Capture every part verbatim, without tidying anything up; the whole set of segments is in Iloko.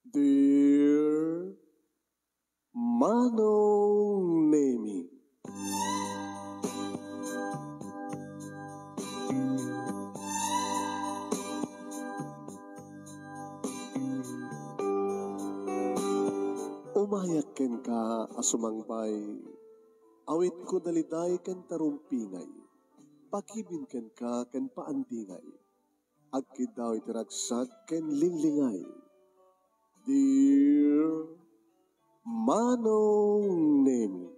Dear Manong Nemi. Umayak kenka a sumangpay, awitko daliday ken tarumpingay, pakibin kenka ken paandingay. Agkiddaw iti ragsak ken linglingay. Dear Manong Nemi,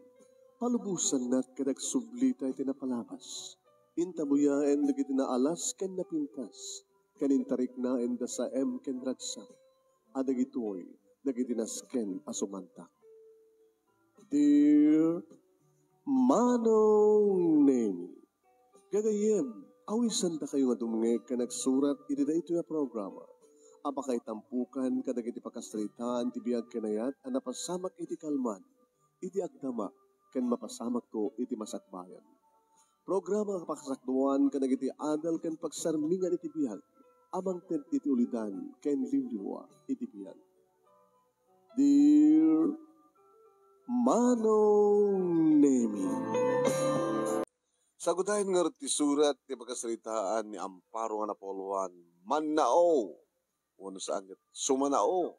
palubosannak ket agsublita iti napalabas. Intabuyaen dagiti naalas ken napintas, ken intariknaen da saem ken ragsak, a dagitoy dagiti nasken a sumantak. Dear Manong Nemi, gagayyem, awisandakayo nga dumngeg ken agsurat iti daytoy a programa a pakaitampokan kadagiti pakasaritaan ti biag ken ayat a napasamak iti kalman, iti agdama, ken mapasamakto iti masakbayan. Programa a pakasakduan kadagiti adal ken pagsarmingan iti biag a mangted iti ulidan ken liwliwa iti biag. Dear Manong Nemi. Sagudayen ngarud ti surat ti pakasaritaan ni Amparo nga napauluan, Mannao. Wenno saan ket Sumanao.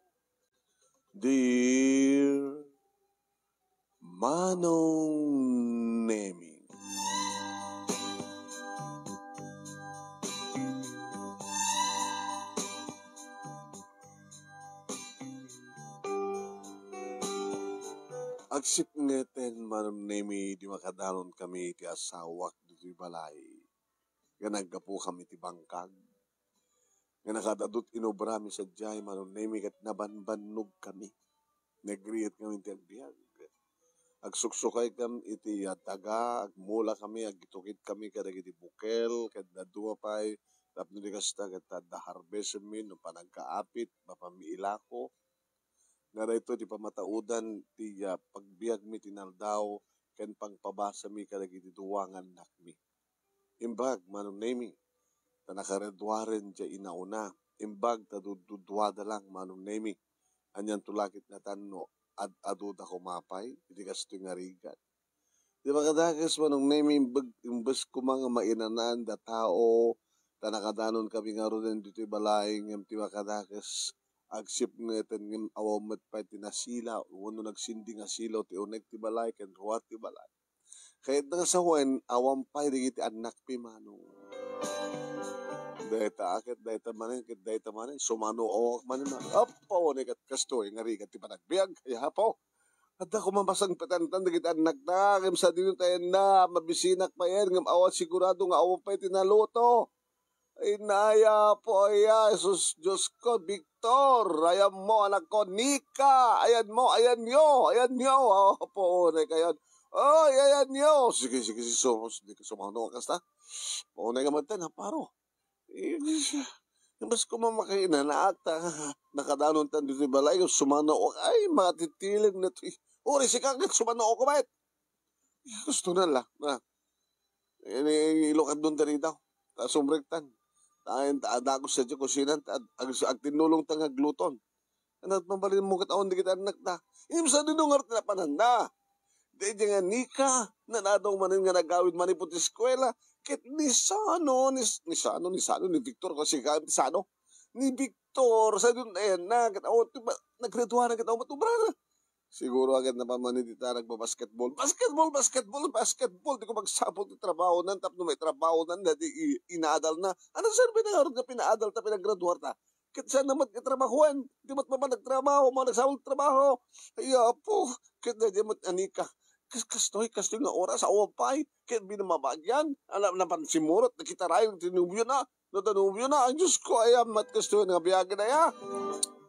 Dear Manong Nemi. Agsipngeten, Manong Nemi, idi makadanonkami ti asawak ditoy balay, nga naggapukami iti bangkag, nga nakaad-adu ti inobrami sadiay, Manong Nemi, ket nabanbannogkami. Nagriitkami iti agbiag. Agsuksukaykami iti, ah, daga, agmulakami, agitukidkami kadagiti bukel, ket dadduma pay, tapno di kasta, ket adda harvestmi, no panagkaapit, mapanmi ilako. Nga daytoy ti pamataodan ti, ah, pagbiagmi ti inaldaw ken pangpabasami kadagiti dua nga annakmi. Imbag, Manong Nemi, ta nakagraduaren diay inauna. Imbag ta dudduduada lang, Manong Nemi. Anianto la ket natan no ad-aduda koma pay iti kastoy nga rigat. Ti makadakes, Manong Nemi, imbag, imbes koma nga mainanaan da tao, ta nakadanonkami ngaruden ditoy balay, ngem ti makadakes, agsipngeten ngem awan met pay ti nasilaw, wenno nagsindi nga silaw ti unek ti balay ken ruar ti balay. Kayatna nga sawen, awan pay dagiti annakmi, Manong. Dayta ket dayta manen, ket dayta manen, sumanook manen, Manong. Appa, unek ket kastoy nga rigat ti panagbiag. Ay, apo. Adda koma masangpetantan dagiti annakta, ngem sadino tayenna, mabisinak payen, ngem awan sigurado nga awan pay ti naluto. Inaya po, aya, Jesus, Diyos ko, Victor, ayan mo, anak ko, Nika, ayan mo, ayan yo, ayan yo, oh, po, unay kayon. Oy, ayan yo. Sige, sige, sige, sum-, sige, sumano ka kasta. Maunay nga magtan, ha, paro. Eh, mas ko mamakainanaak, ta, nakadanon tan ditoy balay, sumano, ay, matitiling na to, eh. Uri, sika, sumano ko, mait. Gusto na la, na. Ini, ilukad nun diri daw. Ta sumrektan. Ta, ta, adagos sa di kusinan, ta, ag-, agtinnulong ta nga agluton. Ano, mabalin mo kat awan dagiti annakta. Ngem sadino ngarud ti napananda. Daydi nga Nika, nanadaw manen nga nagawid manipud ti eskuela. Ket ni Sano, ni, ni Sano, ni Sano, ni Victor, kasi gawid ni Sano. Ni Victor, sadino ayan na, ket awan ti ba, naggraduaran ket awan ti ubrana. Siguro agad na pa man iti ta nagbabasketball. Basketball, basketball, basketball. Di ko magsapul ti trabaho nan, tapno may trabaho nan, dati i-, inaadal na. Ano serbi na ngarud nga pinaadal ta, pinagraduar ta? Ket saan naman nga trabahoan? Di mat mapan nagtrabaho, mga nagsapul ti trabaho. Ay, apo, ket dati mat anika. Kas-, kastoy, kastoy nga oras, awan pay. Ket binamabagyan. Ala, napan simurot, nakita rayo, tinubyo na. No, ta nobio na, ay, Diyos ko, ay, amat kastoy nga biag na ya.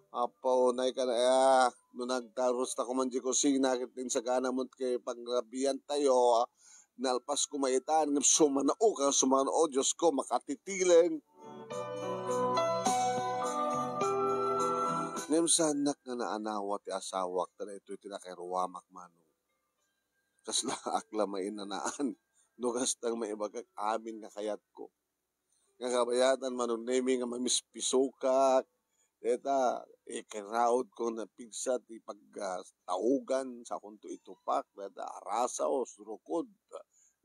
Apo, nay ka na ya. No nagtaros ta kuman di kusina, ket insagana mo kay pangrabian tayo, ah. Nalpas ko maitan, ngem sumano ka, sumano, Diyos ko, makatitileng. Ngem saanak nga naanawa ti asawak, ta daytoy ti nakairuamak, Manong. Kasla ak la mainanaan, no kastang maibagak amin nga kayatko. Nga kabayatan, Manong Nemi, nga mamispisokak. Deta, ikiraudko nga pigsa ti pag, ah, taugan, sakonto itupak, dayta arasaw, surukod.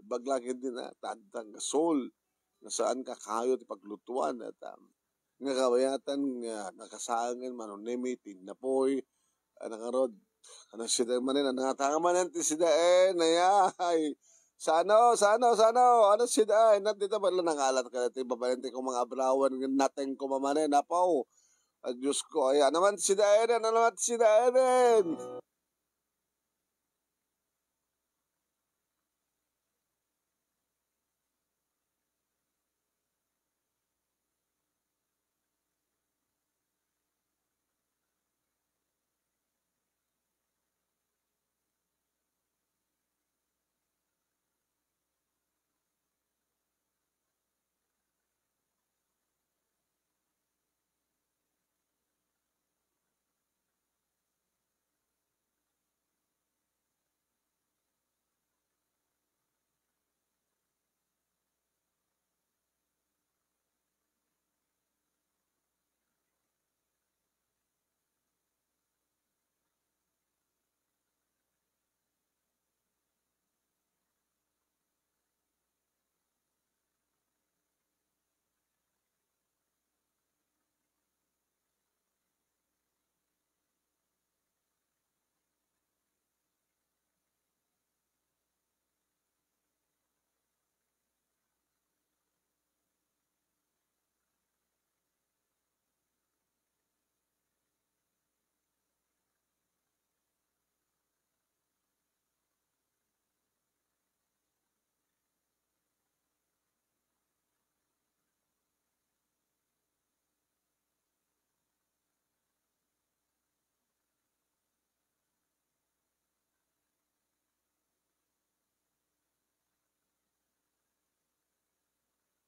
Ibagak la ketdi nga, ta adda gasol, nga saan kakayo ti paglutuan, dayta nga kabayatan nga nakasaangen, Manong Nemi, ti innapoy, a, ngarud, ano sida manen, ano nga tanga manen ti sidaen, ayay. Sano, sano, sano, ano sidaen, na dita ba nangalat ka ti babaen ti kung mga abrawan, nga nateng ko mamanen, apaw. A, Diyos ko, ay, ano man ti sidaen, ano man ti sidaen.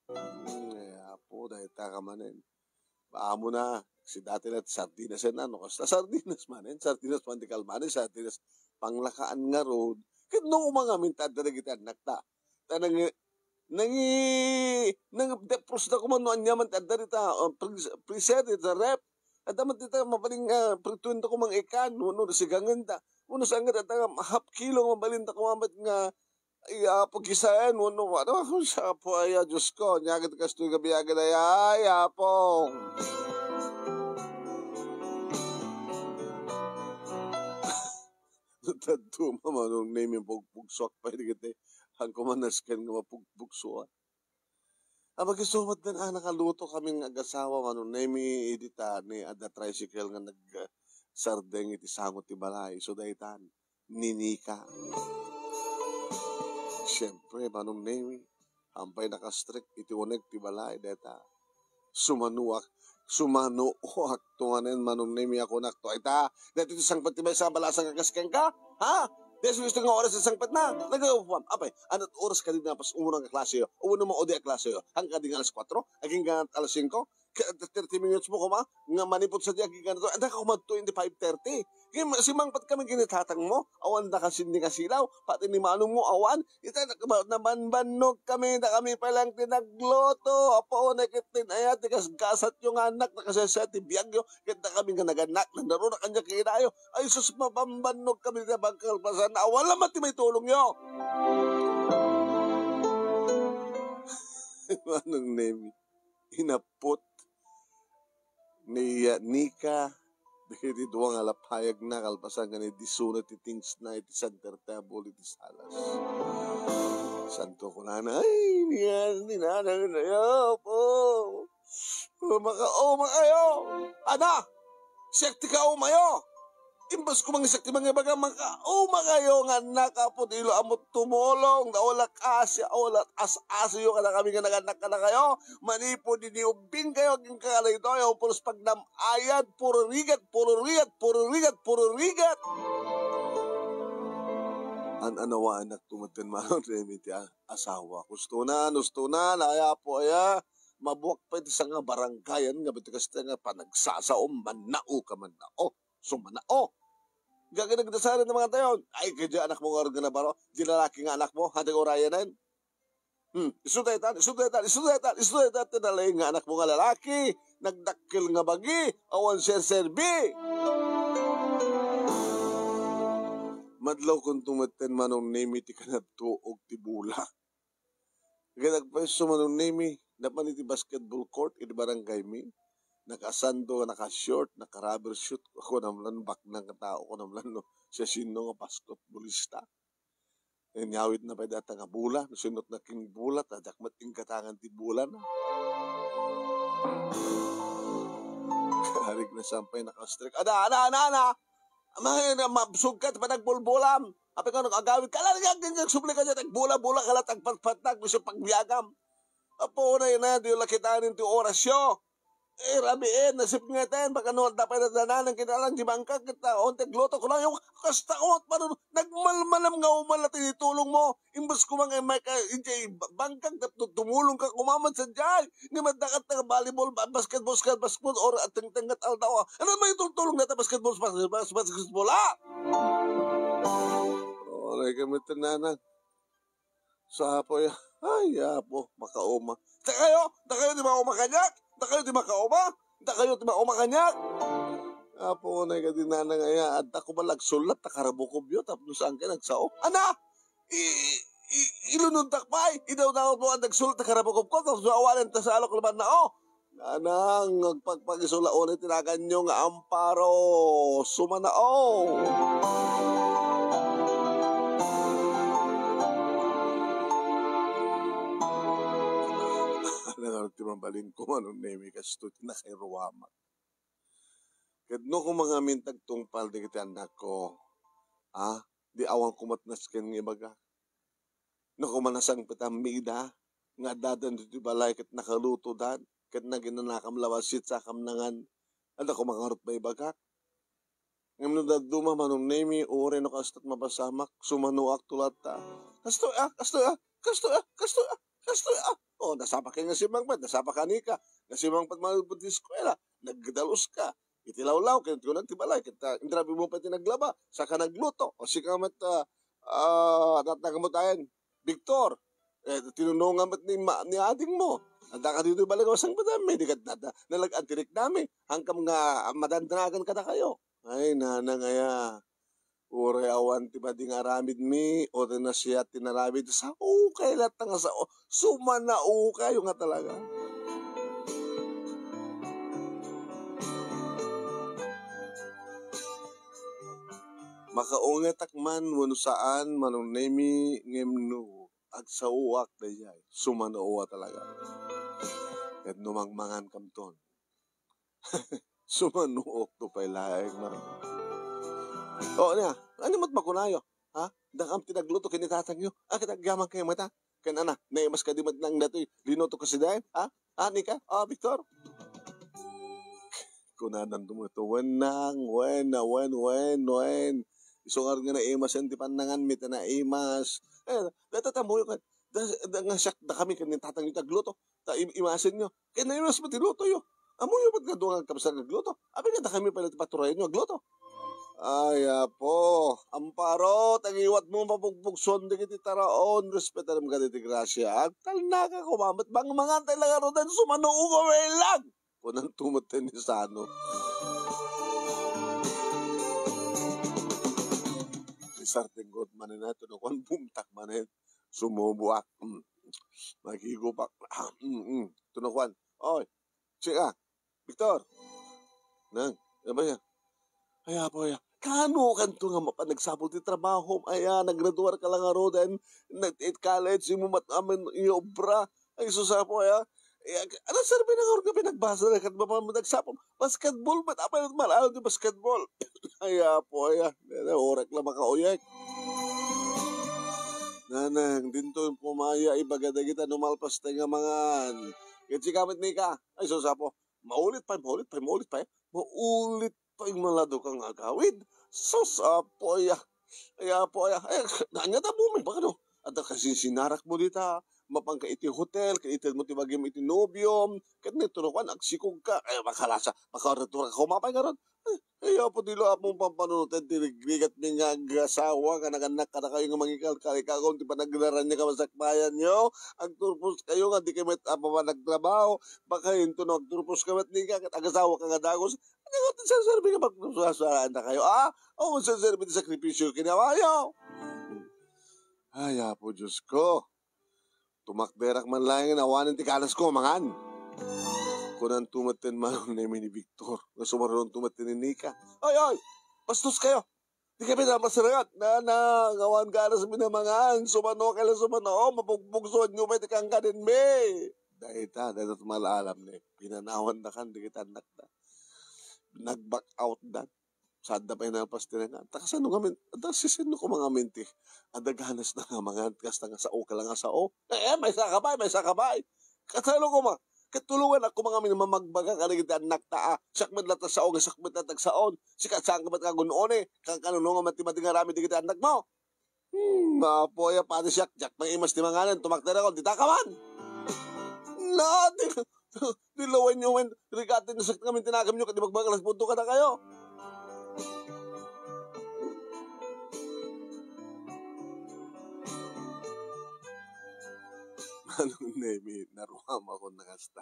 Hmm, eh, apo, dayta ka manen. Ammo na, si dati la sardinas yan, ano, kasta sardinas manen, sardinas man ti kalmanen, sardinas panglakaan ngarud. Ket no, umangamin ta adda dagiti annakta. Ta nangi-, nangi-, nang-, depros da koma no aniaman ti adda dita, ah, pres-, freezer, dita ref. Adda man dita mabalin nga prituen da koma nga ikan, wenno sigangen da. Wenno saan nga dita nga half kilo nga mabalin da koma met nga, ay, ah, pagisaen, wenno, ano, sa apo aya, Diyos ko, ania ket kastoy nga biag dayta, ay, Apo. Tadto, Manong Nemi, pugpugsuak pay dagiti. Hanko man nasken nga mapugpugsuak. A, makisu met den a nakaluto kami nga agasawa, Manong Nemi, idi ta ni adda tricycle nga nagsardeng iti sango ti balay. So, daytan, ni Nika. Siempre, Manong Nemi, ampay nakastrek iti uneg ti balay, dayta. Sumanuak, sumanuak to manen, Manong Nemi, a kunakto. Ay ta, daytoy ti sangpet ti maysa a balasang a kas kenka? Ha? Daytoy gusto nga oras ti sangpetna? Nag-, apay, anat oras kadi napas umuna nga klaseyo? Wenno maudi a klaseyo? Hankadi nga alas kuatro? Agingga alas singko? Ka-, thirty minutes mo koma? Nga manipud sadi agingga to? Adda ka kumadto iti five thirty. Ngem simangpet kami ken ni tatangmo, awan daka sindi nga silaw, pati ni manongmo, awan. Ita, nabambannog kami, dakami pay lang ti nagluto. Apo, unay ket ti aya ti gasgasatyo nga annak, nakasaysayaat ti biagyo, ket dakami nga nagannak, nanaruna kaniak ken inayo. Ay sus, mabambannog kami iti pagkalpasan, awan lamet ti maitulongyo. Manong Nemi. Inappot ni Nika dagiti dua nga lapayagna kalpasan nga ni disuna ti thingsna iti center table iti salas. Santo, kunana, "Ay, ni, ni nanang na, Apo. Makauma kayo. Ana, siak ti kaumayo." Imbes ko mangisiak ti mangibaga, makauma kayo nga annak, Apo, ti ilo ammo tumulong, da wala kasi, wala as-asoyo kadakami nga nagannak kadakayo, manipud idi ubbing kayo, agingga kadaytoy, puros pagnam-ayad, puro rigat, puro rigat, puro rigat, puro rigat. An-anawaanak tumadkan Manong Remy ti a-, asawa. Gusto na, gusto na, na, ay, Apo, aya, mabuak pay ti sanga baranggayan nga bitikas nga panagsasaom, mannao ka, mannao. Sumana, oh! Gaga nagdasaran ti mangatayon. Ay, kadi anakmo ngarud nga nabaro? Di lalaki nga anakmo? Hadi urayanen? Hmm, isu daytan, isu daytan, isu daytan, isu daytan ti nalaing nga anakmo nga lalaki, nagdakkel nga bagi, awan serserbi. Madlawkonto metten, Manong Nemi, ti kanagtuog ti bola. Ket agpayso, Manong Nemi, napan iti basketball court iti barangay mi. Nakasando, naka-short, naka-rubber shoot, kunam lan baknang a tao, kunam lan no, siasino nga basketballista. Inyawidna pay dayta nga bola, no sinot na king bola, ta diak met inggatangan ti bola na. Karik na sampay naka-strike. Ada, ada, ada, ada! Ama, na, mabsog ka, ti panagbolbolam. Apay ka, agawid ka, ala, nga, nga, nga, subli ka dyan, agbola-bola ka, la, tagpatpatag, no siya pagbiagam. Apo, na, na, di la kitaen ti orasyo. Eh, rabiin, nasipngeten, baka no, adda pay nadananan, kinalang di bangkag, kita, ontek luto ko lang, yung, kasta ko, paano, nagmalmalam nga umalat, tinitulong mo, imbes ko mga, may ka, injay, ba-, bangkag, tu-, tumulong ka, kumaman sa jay, ni madakat na volleyball, ba-, basketball, basketball, basketball, or at tengtengat aldaw, ah. Ano may tultulong na ta basketball, bas-, bas-, basketball, ah? Oray kami tinanang. Sa apo ya, ay, apo, makauma. Dakayo, dakayo ti makauma kaniak? Dakayo ti makauma? Dakayo ti makauma kaniak? Apo, nay, kadi nanang aya, adda ko ba nagsulat, ta karabukobyo, tapno saan ka nagsao? Ana! I, i, ilunodtak pay, idawdawat mo ang nagsulat, ta karabukobko, tapno awanen, ta sa alok laman na, oh! Nanang, agpagpagisula unay ti naganyo nga Amparo. Sumanao. Nanang ti mabalin ko, Manong Nemi, kastoy ti nakairuamak. Ket no koma ngamin ti agtungpal dagiti annakko, a, di awan koma ti nasken nga ibaga. No koma nasangpetanmi ida, nga addadan ditoy balay ket nakalutodan, ket naginanakam lawas, sitsakam nangan, adda koma ngarud maibagak. Ngem no dadduma, Manong Nemi, uray no kasto't mapasamak, sumanoakto latta. Kastoy a, kastoy a, kastoy a, kastoy a, kastoy a. O, nasapa ka nga simangpet, nasapa ka nika, nga simangpet manudpod ti eskuela, nagdalus ka. Iti lawlaw, ket kunam ti balay, ket, ah, indrabi mo pay ti naglaba, saka nagluto, o sika met, ah, ah, natnag mo tayan, Victor, eh, tinunongan met ni ma-, ni ading mo. Adda ka ditoy balay nga masangpetanmi, di ka na-, na-, nalag-antirik nami, hangkam nga, ah, madandanagan kadakayo. Ay, nanang aya, uray awan ti madi nga aramidmi, o ti nasiat ti naramid, sao kay latta nga sao, sumanaokayo nga talaga. Makaungetak man wenno saan, Manong Nemi, ngem no agsaoak daydiay, sumanaoak talaga. Ket no mangmangankamton, sumanookto pay laeng, Manong. O, ania? Ania met makunayo? Ha? Dakam ti nagluto ken ni tatangyo? A, ket agyamankayo met, a? Ken ana, naimas kadi met nang datoy linuto kasi dayta? Ha? Ha, nika? O, Victor? Kunadanto met, wen nang, wen, wen, wen, wen. Isu ngarud nga naimasen ti pannanganmi, ta naimas. Eh, dayta ti ammoyo ket, da, da, nga siak, dakami ken ni tatangyo ti agluto. Ta im-, imasenyo. Ket naimas met ti lutoyo. Ammoyo met nga dua nga agkabsat nga agluto. Apay nga dakami pay ti paturayenyo agluto. Ay, Apo, Amparo, tagiwatmo mapugpugsuan dagiti taraon, respetarem kadagiti grasia. Agtalnaka koma met, mangmangan tay la ngaruden, sumanook a lang. Kunanto met ni Sano. Isardenggot manen, a, tuno kuan, bumtak manen. Sumuboak. Mm. Makigupak. Mm, mm. Tuno kuan. Oy, sika, Victor. Nang, ano ba yan? Ay, apo, aya. Kaano kanto nga mapan nagsapul ti trabaho? Aya, naggraduar ka lang ngaruden, nag-, it college, imo met amin iobra. Ay, sus, apo, aya. Aya, ano serbi na nga pinagbasa na kat mapan nagsapul? Basketball, ba't apay mal-, ano ti basketball? Ay, apo, aya. Dada, orek lang makauyek. Nanang, dinto yung pumaya, ibaga dagita, no malpas tayo nga mangan. Ket si gamit ni ka. Ay, sus, apo. Maulit pay, maulit pay, maulit pay. Maulit pay malado kang agawid. Sus, apoy, ah. Ay, apoy, ah. Ay, nanya ta bumi, baka no? Adda kasi sinarak mo dita. mapanka iti hotel, ket itedmo ti bagim iti nobiom, ket niturokan, agsikogka. Ay, makalasa, makaretura ka, kumapay ngarud. Ay, ay, Apo, dilo, Apo, pampanunoten ti rigrigat mi nga agasawa nga nangannak kadakayo nga mangikalkal, ikaw ti panaglaran niya kamasakbayan yo. Agturpos kayo nga di kayo met, Apo, panagtrabaho. Baka into no agturpos ka met ni ka, ket agasawa ka nga dagus. Ano nga ti serserbi nga pagpapasaraan na kayo, ah? O, serserbi ti sakripisyo kinawayo. Ay, Apo Diyos ko. Tumakderak man laeng nga awanen ti ganas ko, mangan. Kunan tumet ten manong ni Mini Victor. Nga sumarunon tumet ni Nika. Oy, oy! Bastos kayo! Di kami napasarangat. Na, na, ngawan ganas mi na mangan. Sumano kayo, sumano. Mapugbugsuan nyo pa iti kangkanin mi. Dayta, dayta malaalam ni. Pinanawan na kan, di kita anak na. Nag-back out na. Sadda pay napas ti nangan. Ta kasano ngamin, ta sisino ko mangamin ti adda ganas na nga mangan, kasta nga sao ka lang nga sao. Eh, eh, maysa ka bay, maysa ka bay. Kasano ko ma-, katulungan ako mangamin mamagbaga kadagiti annak ta, ah. Siak met latta sao nga siak met latta agsaon. Sika saan ka met kagun-oni, kan kanunungan met ti madingaramid dagiti annak mo. Hmm, mapoy a pati siak, diak mangimas ti manganen, tumakder ako, dita ka man. Na, di, di lawen nyo man, rigatin na sakit ngamin tinagam nyo, kadi magbagalas punto ka na kayo. Manong Nemi, naruam ako na kasta.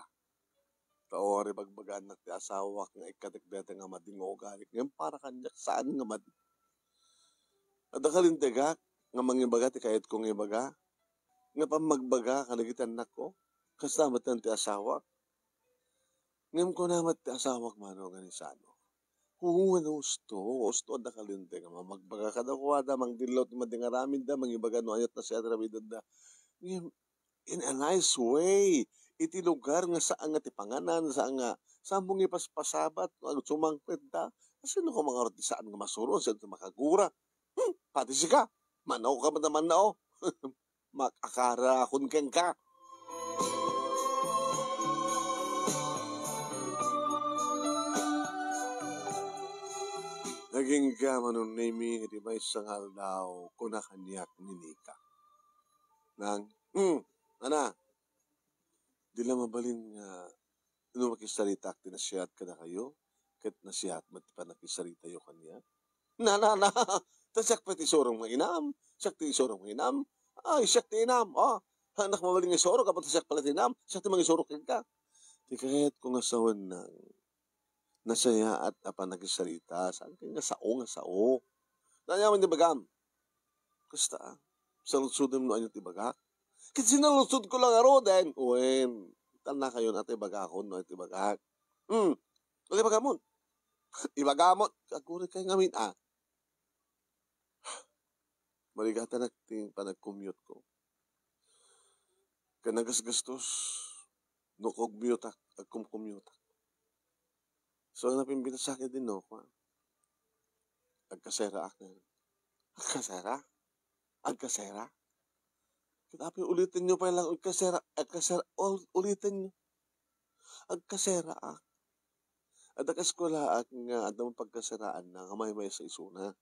Ta o, ari, bagbagaan nak ti asawak nga ikkatek dayta nga madi nga ugali. Ngem para kaniak, saan nga madi. Adda kalinteg nga mangibaga ti kayatko nga ibaga, nga pammagbaga kadagiti annakko, kasta met ti asawak. Ngem kuna met ti asawak, mano, nga ni sano. Huhuan husto, husto adda kalinteg nga mamagbaga kadakuada, mangdillaw ti madi nga aramidda, mangibaga no aniat nasiat nga aramidenda. Ngem in a nice way, iti lugar nga saan nga ti panganan, saan nga, saan mo nga ipaspasabat, no agsumangpet da, sino ko mangarot ti saan nga masuro, saan ti makagura? Hmm, pati sika, manaw ka man naman na, oh. Makakarakon kenka. Nagingga manong Nemi, iti maysa nga aldaw, kuna kaniak ni Nika. Nang, hmm, ana, di la mabalin nga no makisaritaak ti nasiat kadakayo, ket nasiat met ti pannakisaritayo kaniak. Na, na, na, ta siak pay ti isurong nga inam, siak ti isurong nga inam, ay, siak ti inam, oh, anak mabalin nga isurok, apo ta siak pala ti inam, siak ti mangisurok kenka. Ti kayatko nga sawen nang nasayaat a pannakisarita, saan kay nga sao nga sao. Ania man ti ibagam? Kasta, saludsodem no ania ti ibagak. Ket sinaludsodko la ngaruden, wen, tannakayon a ti ibagakon no ania ti ibagak. Hmm, ania ti ibagamon? Ibagamon, aguray kay ngamin, ah. Marigatanak ti panag-commute ko. Ket nagasgastos no agko-commute-ak, agkom-commute-ak. So, napimbitasak idi no, kua. Agkaseraak. Agkasera? Agkasera? Ket apay, ulitenyo pay lang, agkasera, agkasera, ul-, ulitenyo. Agkaseraak. Adda kaeskuelaak nga adda man pagkaseraanna nga maymaysa isuna.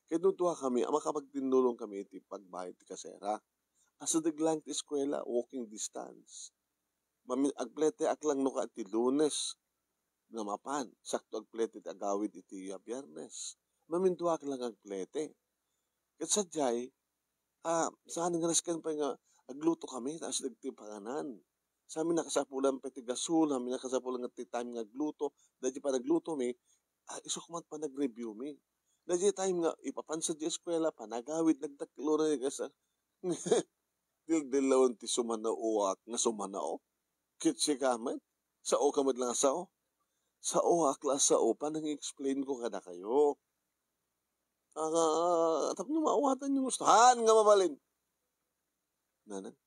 Ket no dua kami, a makapagtinnulong kami iti pagbayad ti kasera. Asideg lang ti eskuela, walking distance. Mamin-, agpleteak lang no ka ti Lunes nga mapan, sakto agplete ti agawid iti, ah, Biyernes. Maminduaak lang agplete. Ket sadiay, ah, saan nga nasken pay nga agluto kami, ta asideg ti panganan. Sami nakasapulan pay ti gasol, sami nakasapulan nga ti time nga agluto. Daydi panagluto mi, ah, isu koma ti panag-review mi. Daydi time nga ipapan sadiay eskuela, panagawid, nagtakloran nga sa-, dildillawen ti sumanaoak nga sumanao. Ket sika met, sao ka met lang a sao. Saoak la a sao, panang-explain ko kadakayo. Ah, tapno maawatanyo nga gusto. Haan nga mabalin. Nanang,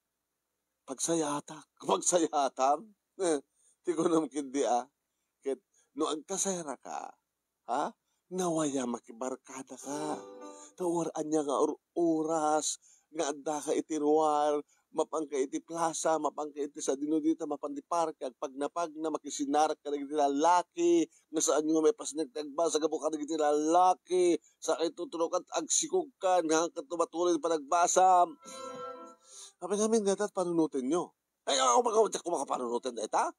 pagsayaatak, pagsayatam. Eh, ti kunam ketdi, ah. Ket no agkaseraka, ha? Nawaya makibarkadaka. Ta uray ania nga or-, oras nga addaka iti ruar, mapanka iti plasa, mapanka iti sadino dita, mapan ti parke, agpagnapagna, makisinarak kadagiti lalaki, nga saanyo nga maipasnek ti agbasa gapu kadagiti lalaki, sakay tutulokan, agsikogkan, nga kanto matuloy ti panagbasam. Apay ngamin nga dayta panunotenyo? Ay, ako, ako, ako, ako panunoten dayta?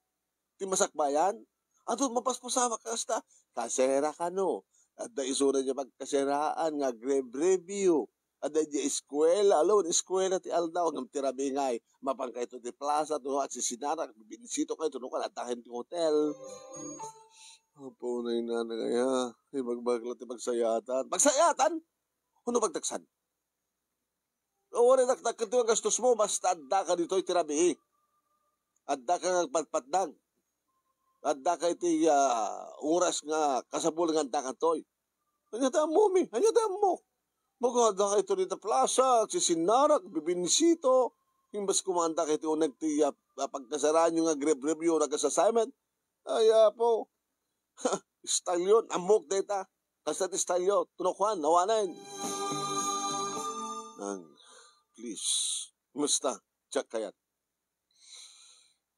Ti masakbayan? Adu, mapaspasamak kasta. Kasera kano. Adda isuna diay pagkaseraan nga agrebrebyo. Adda diay eskuela, alon, eskuela ti aldaw, ngem ti rabii ngay, mapankayto ti plaza, no, agsisinarak, bibinsito kayto, no, kal-, adda kayo ti hotel. Apo, nay, nanay, aya, ibagbagak la ti pagsayatan. Pagsayatan? Ano pagtaksan? Awan, naktakkel ti gastos mo, basta adda ka ditoy ti rabii. Adda ka nga agpatpatnag. Adda ka iti, ah, oras nga kasabul nga adda ka toy. Ania ti ammomi? Ania ti ammok? Magadda ka ito dita plaza, agsisinarak, bibinsito. Imbes kumanda ka iti uneg ti, ah, ah, pagkasaraanyo nga agrebrebyo, nag-assignment. Ay, apo. Stalyon, ammok dayta. Kasta ti stalyo, tuno kuan, awanen. Nang, please. Basta, diak kayat.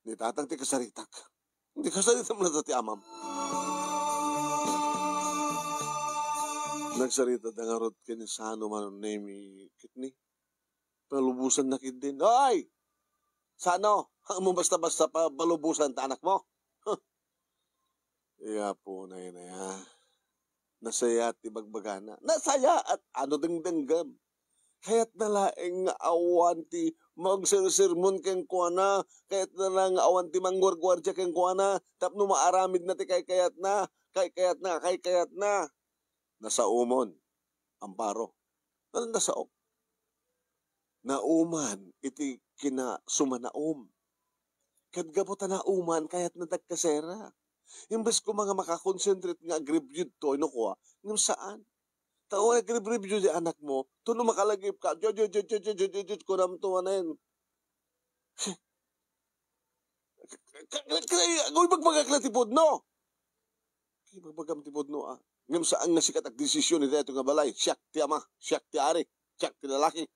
Ni tatang ti kasaritak. Di kasaritam na ti amam. Nagsarita da ngarud ken ni Sano Manong Nemi ket ni palubosan na ketdin. Ay! Sano, mo basta-basta pa palubosan ta anak mo? Huh. Iya po, nay, nay, ah. Nasayaat ti bagbagana. Nasayaat! Ano dengdenggem? Kayatna laeng nga awan ti mangsersermon kenkuana, kayatna laeng nga awan ti mangguarguardia kenkuana, tapno maaramidna ti kaykayatna, kaykayatna, kaykayatna. Nasaomon, Amparo. Ano nasaok? Nauman iti kinasumanaom. Ket gapu ta nauman, kayatna ti agkasera. Imbes koma nga makakonsentrate nga agreviewto, no kua, ngem saan. Ta o agreviewyo ti anak mo, tuno makalagipka, "Jud, jud, jud, kunam to manen." Ka-, ka-, ka-, agoy, ibagbagak la ti pudno. Ibagbagam ti pudno, ah. Ngem saan nga sika ti agdesisyon iti daytoy nga balay. Siak ti ama, siak ti ari, siak ti lalaki.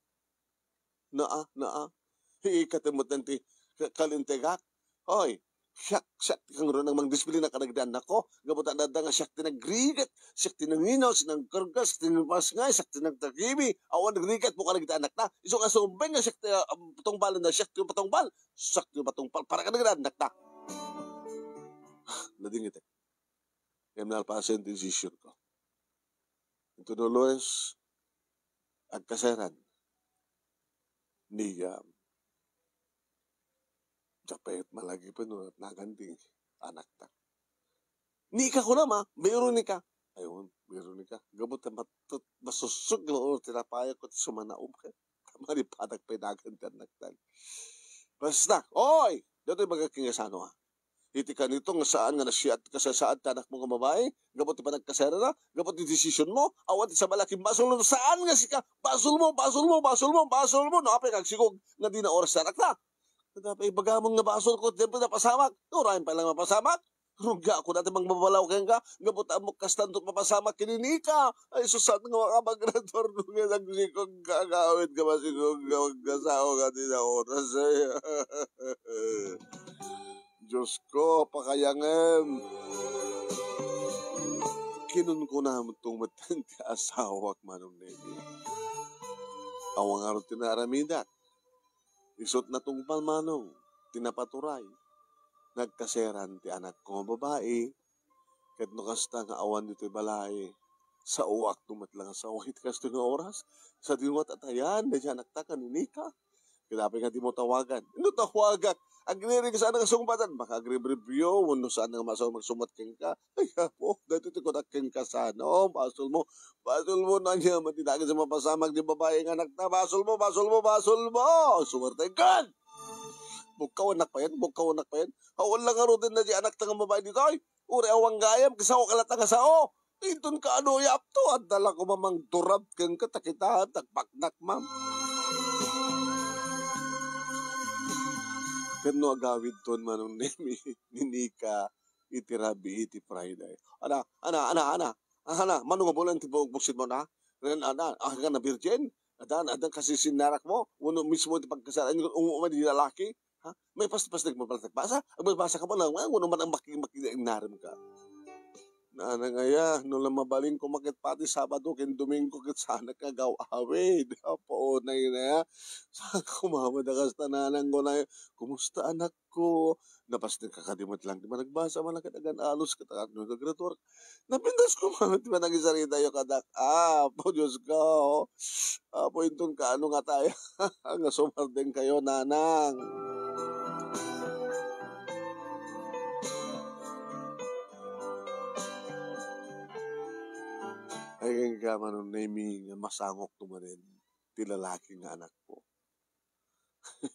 Naa, naa. Ikatem met ti ka-, kalintegak. Hoy, siak, siak ti kangrunan mangdisiplina kadagiti annakko. Gapu ta adda nga siak ti nagrigat, siak ti nanginaw, siak ti nagkarga, siak ti nagpasngay, siak ti nagtagibi. Awan rigatmo kadagiti annakta. Isu nga sumbeng nga siak ti, ah, patungbalenna, siak ti patungpal. Siak ti patungpal para kadagiti annakta. Nadingitek. Ngem nalpasen ti desisyonko. Ito Dolores, agkaseran. Ni, ah, diak pay malagip no natnagan ti anakta. Ni ka kunam, Veronica. Ayun, Veronica. Gapu ta matut-, masusog nga ulo ti napayag ko ti sumanaom ket ta malipatak pay nagan ti annaktan. Basta, oy! Datoy bagak ken ni Sano, ah. Iti kanito nga saan nga nasiat ti kasasaad ti anakmo nga babai, gapu ti panagkaserana, gapu ti desisyonmo, awan ti sabali a kimbasolmo, saan nga sika, basolmo, basolmo, basolmo, basolmo, no, apay nga agsigog nga dina oras ti anakta. Kada pay ibagamon nga basolko, diak pay napasamak, no, urayen pay lang mapasamak. Ruggaak dayta mangbabalaw kenka, gapu ta ammok kastanto ti mapasamak ken ni Nika. Ay, sus, saan nga makapagraduar no nga agsigog nga agawid nga masigog nga agkasao nga dina oras, ay. Diyos ko, pakayangem. Kinunkunamto metten ti asawak, Manong Nemi. Awan ngarud ti naaramidak. Isut' natungpal, Manong, ti napaturay. Nagkaseran ti anakko nga babai. Ket no kasta nga awan ditoy balay, saoakto met la nga sao iti kastoy nga oras. Sadino nga tatayan daydiay anakta ken ni Nika. Ket apay nga dimo tawagan? No tawagak, agriring saan nga sungbaten, makaagribribyo, wenno saan nga masaw magsumbat kenka. Ay, apo, daytoy ti kunak kenka, Sano, basolmo, basolmo, no ania man ti dakes a mapasamak ti babai nga anakta, basolmo, basolmo, basolmo! Suwertengkan! Bukkawannak payen, bukkawannak payen. Awan la ngaruden daydiay anakta nga babai ditoy. Uray awan gayam, ket saoka latta nga sao. Inton kaano, yapto, adda la koma mangturab kenka ta kita, tagpaknak, ma'am. Ket no agawidton, Manong Nemi, ni Nika, iti rabii iti Friday. Ana, ana, ana, ana. Ana, mano nga bulan ti bu-, buksit mo na? Ren, ana, ah, ka na virgin? Adan, adan kasisinarak mo? Wenno mismo ti pagkasal, ay, umu man di lalaki? Ha? May pas-, pas-, nagpapalagpasa? Agbasbasa ka ba lang, ah, wenno man ang maki-, maki-, inaram ka? Nanang aya, no la mabalin koma ket pati Sabado ken Domingo ket saanak nga agaw-awid. Apo, nay, nay, ah. Saan koma met a kasta, nanang, kunay, "Kumusta, anakko? Napasnek ka kadi met lang ti managbasa, man la ket agan-alos ket agan-, no, naggraduar." Napintas koma met ti panagisaritayo kadak. Apo, Dios ko. Apo, inton kaano nga tayo nga sumardeng kayo, nanang. Ay, ka, Manong Nemi, nga masangok tumanen ti lalaki nga anakko.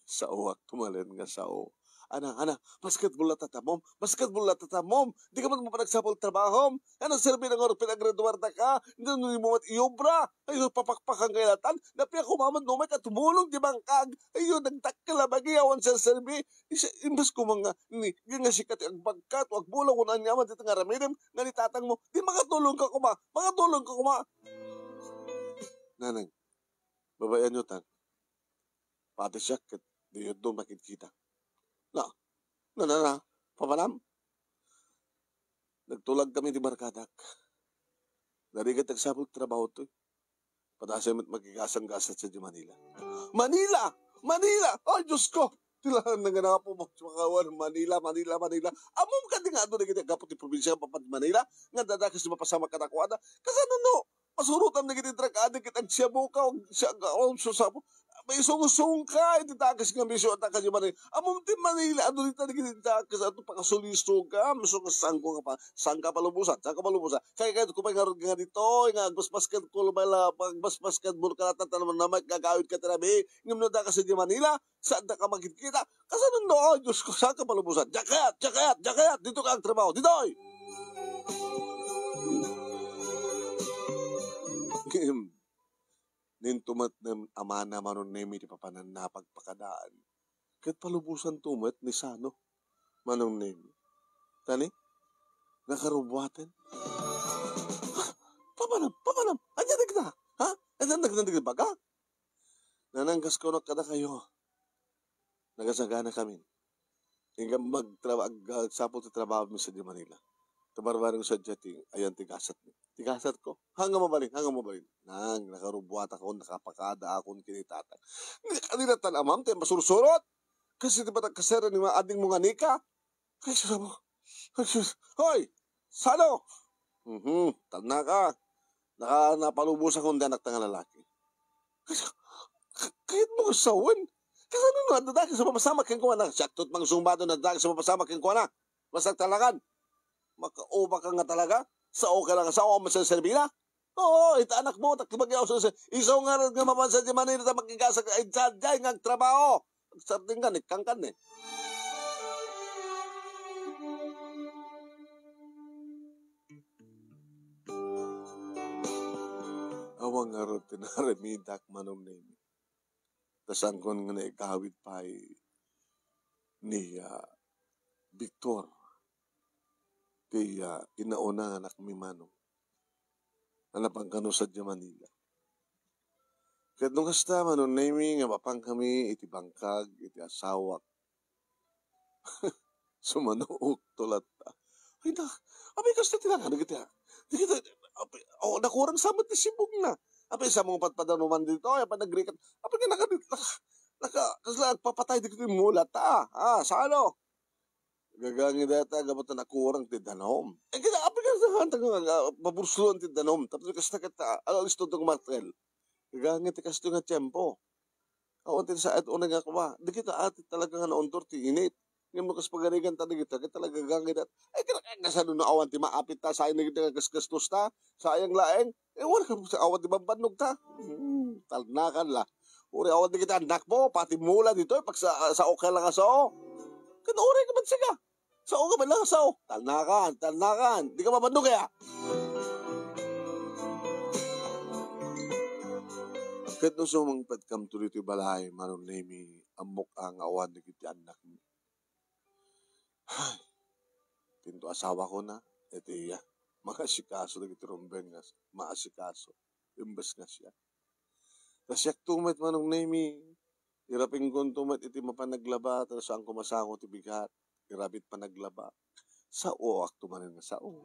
Saoak tumanen nga sao. Ana, ana, basketball la tatamom, basketball la tatamom. Di ka man mapanagsapul trabahom. Ana, serbi na nga pinagraduar ta ka. Hindi mo mat iobra. Ay, papakpakan kay latan. Napia ko mamad no may katumulong di bangkag. Ayo, nagdakkel a bagi awan serserbi. Isa, imbes ko mga ni, nga sika ti agbagkat, o agbulang, kun anya man ti nga ramidem, nga ni tatang mo. Di makatulong ka kuma, makatulong ka kuma. Nanang, babayan yo tan. Pati siak ket di yuddo makitkita. Na, na, na, na, papanam? Nagtulag kami ti barkadak. Narigat agsapul ti trabaho toy. Padasay met makigasang gasat sa di Manila. Manila! Manila! Ay, Diyos ko! Tilaan na nga na po, makawan, Manila, Manila, Manila. Amom ka di nga adu dagiti aggapu ti probinsya nga papan Manila, nga dadakes ti mapasamak kadakuada. Kasano no? Masurotam dagiti drug addict ket agsiabukaw, agsiagaw, susabo. Maisungsong ka iti dakes nga bisyo a dakes di Manila. Amom ti Manila, adu dita dagiti dakes, ato pakasuliso ka, miso ka sangko nga pa, sangka palubosan, sangka palubosan. Kay, kay, kupay nga rod nga ditoy, nga agbasbasket ko, bala, agbasbasketball ka, tatanan na may gagawid ka tirabi, ngem no dakes di Manila, saan ta ka makikita? Kasano no, ay, Diyos ko, saan ka palubosan? Jacket! Jacket! Jacket! Dito ka agtrabaho! Ditoy! Nintumat nem amana Manong Nemi ti papananna pagpakadaan. Ket palubosan to met ni Sano, Manong Nemi. Tani? Nakarubuaten. Ha? Papanam! Papanam! Anya dagita? Ha? Anya dagita dagiti baga? Nananggas ko na kada kayo. Nagasagana kami. Inggam magtraba-, ag-, agsapul ti trabaho mi sadiay Manila. Tabarbareng sadiay ti, ayan ti gasat mi. Ti gasat ko. Hanggang mabalin, hanggang mabalin. Nang, nakarubuatakon, nakapakadaakon, kinitatan. Ni, kanila tan amam, ti masursurot. Kasi ti patag kasera ni ma-, ading mo nga nika. Ay, sus, amo. Ay, sus. Hoy! Sano? Mhm, talna ka. Naka-, napalubosan ko ti anak ta nga lalaki. Ka-, kayat mo nga sawen? Kasano nga dadaki sa mapasama kenkuana? Siak tot mangsumbado na dadaki sa mapasama kenkuana. Basta talagan. Makauba ka nga talaga. Sao ka lang, sao ang masaserbi na? Oo, ita anak mo, takti bagyaw sa, iso nga rin nga mapansa di Manila ta makigasa ka, ay, jay nga agtrabaho. Agsarding ka, nikang ka, eh. Awan ngarud ti naramidak, Manong Nemi. Ta saankon nga naigawid pay ni, ah, Victor, ti, ah, inauna nga anakmi, Manong. A napan kano sadiay Manila. Ket no kasta, Manong Nemi, nga mapan kami iti bangkag iti asawak, sumanuokto latta. Ay na, apay kasta ti nangan dagiti, ah, dagiti, apay, oh, nakurang sa met ti sibugna. Apay sa mga padpadanuman dito, ay, apay nagrikat, apay nga naka-, naka-, naka-, kasla agpapatay dagiti mula ta, ah, sano? Gagangidata gapu ta nakurang ti danum. Eh, kaya, apay nga, nga, nga, nga, mabursluan ti danum. Tapos kasta kita, ala, listo tong martel. Gagangit ti kasto nga tiyempo. Awan ti saad unay nga kuma. Di kita ati talaga nga nauntor ti init. Ngem no kas pagarigan ta dagita, ket talaga gagangit. Ay, kaya, kaya, kasano no awan ti maapit ta, sayang dagita nga gasgastos ta, sayang laeng. Eh, wala ka sa awan ti bambannog ta. Hmm, talnakan la. Uri awan dagita anak mo, pati mula dito, eh, pag sa, sa okay lang aso. Kan uri ka man siya. Sao ka man lang, sao. Talnakan, talnakan. Di ka mabandog kaya? Ket no sumangpet kam to ditoy balay, Manong Nemi, ammok a nga awan dagiti annakmi. Ay, tinto asawa ko na, iti iya. Maasikaso dagiti rumbeng nga maasikaso. Imbes nga siya. Ta siak to met, Manong Nemi, irapingkon to met iti mapan naglaba, ta saanko masango ti bigat, irabit panaglaba. Saoak to manen nga sao.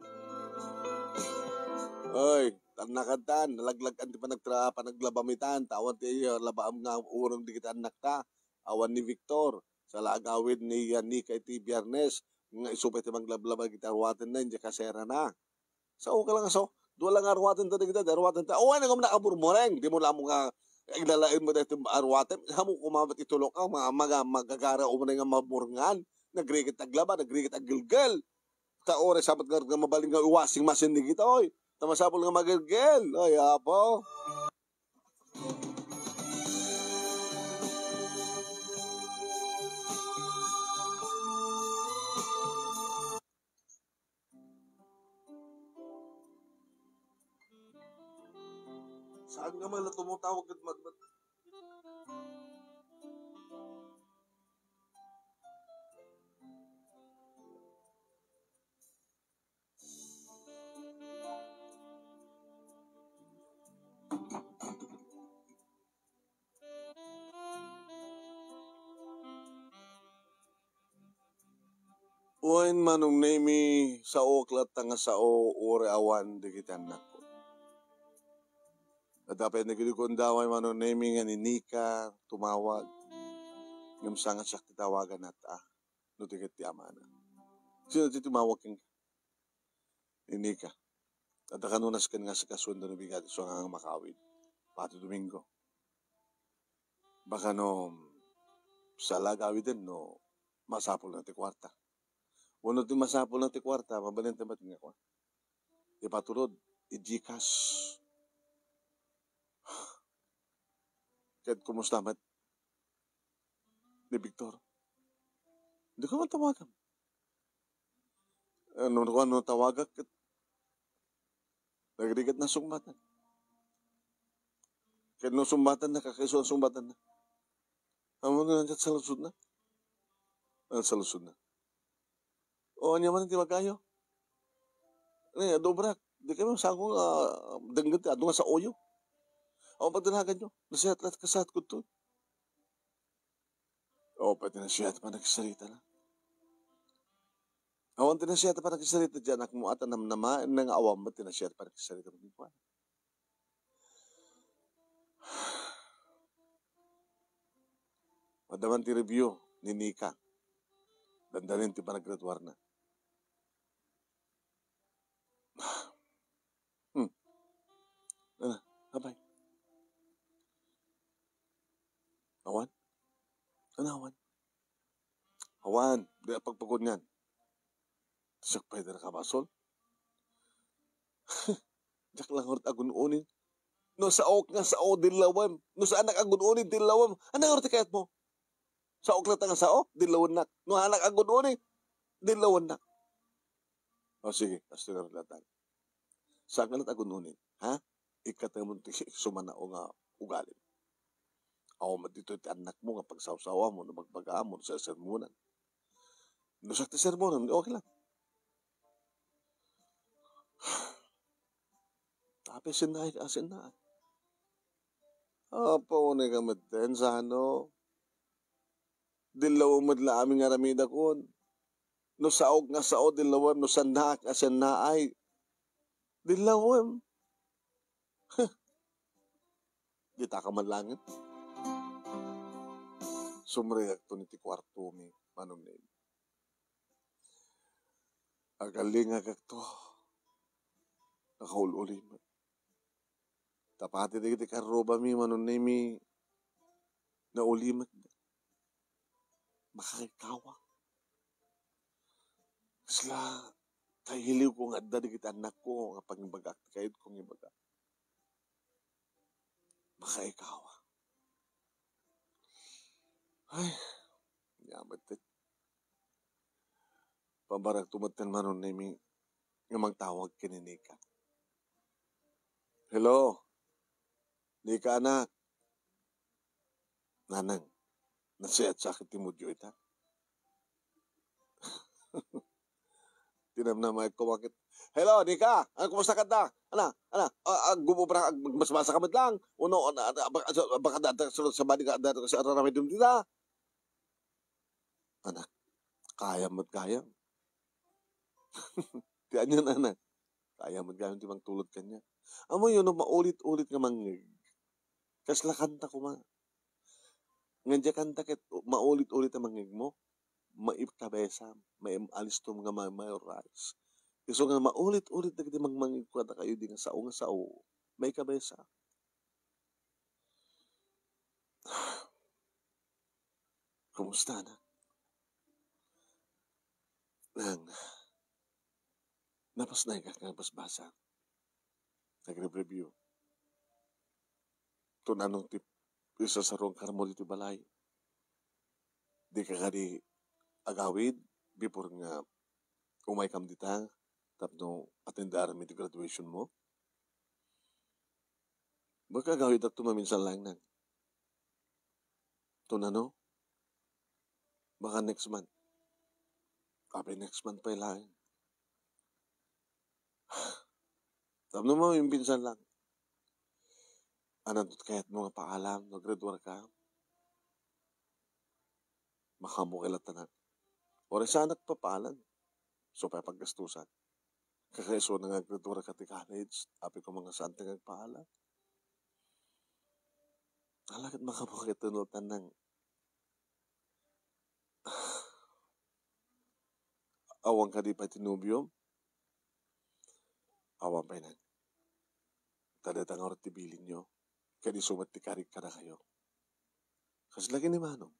Oy, tan-, nakadtan, nalaglag-an ti panagtra-, panaglabamitan, ta awan ti, uh, labaam nga urong dagiti annakta, awan ni Victor, sa la agawid ni, uh, Nika iti Biyernes, nga isu pay ti manglablaba iti arwatenna, idiay kaserana. Sao ka lang, sao? Dua lang arwatenta dagita, di arwatenta. O, ano nga nakaburmureng? Di mo lang nga iglalain mo dahil arwaten. Hamu kumamat itulok ang mga, mga magagara umuna nga maburngan. Nagrikit aglaba, nagrikit aggelgel. Ta oras sabat nga, nga mabalin nga washing machine ni kita, oy. Ta masapul nga magelgel. Oy, apo. Saan nga man la tumutawag ket magmat-, Wen, Manong Nemi, saok latta nga sao, uray awan dagiti annakko. Adda pay nagidugondaway, Manong Nemi, nga ni Nika tumawag. Ngem saan nga siak ti tawagan, at, ah, no di ket ti amana. Sino ti tumawag kenka? Ni Nika. Adda kano nasken nga asikasuenda no bigat isu nga makawid. Pati Domingo. Baka no, saan la agawiden no masapulna ti kuarta. Wenno ti masapulna ti kuarta, mabalin ti met nga kuan. Ipaturod, i-GCash. Ket kumusta met ni Victor? Di ka man tawagan. Ano, ano, ano tawagak? Ket nagrigat na sungbatan. Ket no sungbatan na, kakaiso ang sungbatan na. Amo na lang sa lusod na. Ang sa lusod na. O, anya man ti magayo? Ni, adobrak. Di kami masango nga denggen ti adu nga saoyo. Awan pagdanagan nyo. Nasihat lahat kasahat ko to. O, pati na siya ti panagsarita na. Awan ti nasihat ti panagsarita diyan, ak mo ata namnamaen na nga awan met ti nasihat ti panagsarita mo. Maddaman ti review ni Nika. Dandanin ti panagraduarna. Hmm. Ano? Apay? Awan? Ano awan? Awan. Di pagpagunyan. Siak pay ti nakabasol. Diak lang ngarud agun-uni. No saok nga sao, dillawem. No saanak agun-uni, dillawem. Ano ngarud ti kayat mo? Saok latta nga sao, dillawennak. No saanak agun-uni, dillawennak. O sige, kastoy ngarud latta. Saan ka latta agun-uni, ha? Ikkatemon ti sumanao nga ugalim. Awan met ditoy ti annakmo nga pagsawsawam wenno bagbagaam wenno sersermonan. No siak ti sermonan, okay lang. Apay, sinnaay ka, sinnaay. Apo, unay ka met, sano? Dillaw met la amin nga aramidakon. No saok nga sao, dillawem. No sannaak nga sannaay, dillawem. Huh. Dita ka man langen. Sumrekakton iti kuartomi, Manong Nemi. Agalingagakto. Nakaul-ulimek. Ta pati dagiti karrubami, Manong Nemi, naulimek. Makaikawa. Kasla, kailiwko nga adda dagiti annakko nga pangibagak, ti kayatko nga ibaga. Makaikawa. Ay, ania met ti. Pambarakto met ten, Manong Nemi, nga mangtawag ken ni Nika. Hello? Nika, anak. Nanang, nasiatsak ti mudyo ita. Tinamnamaek ko bakit. Hello, Nika. Ano, kumusta ka da? Ana, ana, a-, agbububra, ag-, magbasbasa ka met lang. Uno, ana, ana, baka, baka da, da, sa, sa bali ka, da, sa araramidem dita. Anak, kayam met kayam. Ti anian, anak? Kaya met gayam ti mangtulod kaniak. Ammoyo no maulit-ulit nga mangngeg, kasla kanta koma. Ngem diay kanta ket maulit-ulit a mangngegmo, maikabesam, maim-, alistom nga ma-, memorize. Isu nga maulit-ulit dagiti mangmangngeg kadakayo idi nga sao nga sao, maikabesa. Kumusta, anak? Nang, napasnaika nga basbasa. Nagrebreview. Tun anong ti isasaruangkarmo ditoy balay? Dika kadi agawid before nga umaykam dita tapno atendaarmi ti graduation mo? Baka agawidakto maminsan laeng, nang. Tun ano? Baka next month. Apay next month pay laeng. Tapno maminsan lang. Ananto ti kayatmo nga paalam no graduar ka? Makaammo kay latta, anak. Uray saanak papaalan. Isu pay a paggastusan. Kakaisuna nga aggraduar ka ti college, apay koma nga saan ti nga agpaalam. Ala ket makaammo kay latta, nang. Awan kadi pay ti nobiom? Awan pay, nang. Ta dayta ngarud ti bilinyo, ket isu met ti karik kadakayo. Kasla ket ni Manong,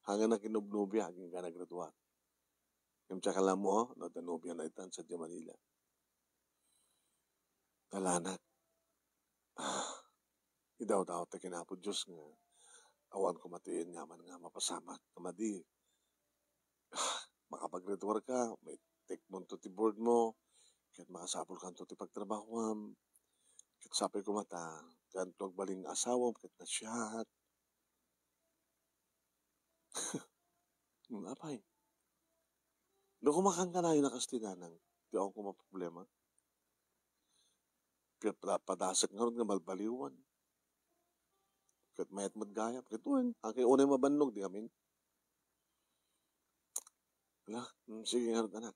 hangan nakinobnobia agingga nagraduar. Ngem diak alammo, no, adda nobiana itan sadiay Manila. Ala, anak. Ah, idawdawat ta ken Apo Dios nga awan koma ti ayan nga mapasamak nga madi. Ah, makapaggraduar ka, maitekmonto ti board mo, ket makasapulkanto ti pagtrabahuam. Ket sapay koma ta, dianto agbalin nga asawam ket nasiaat. Hmm, apay. No, kumakan kanayon a kas ti nanang, ti awan koma problema. Ket pa-, padasek ngarud nga balbaliwan. Ket mayat met gayam. Ket wen, agay unay mabannog ti amin. Ala, mm, sige ngarud, anak.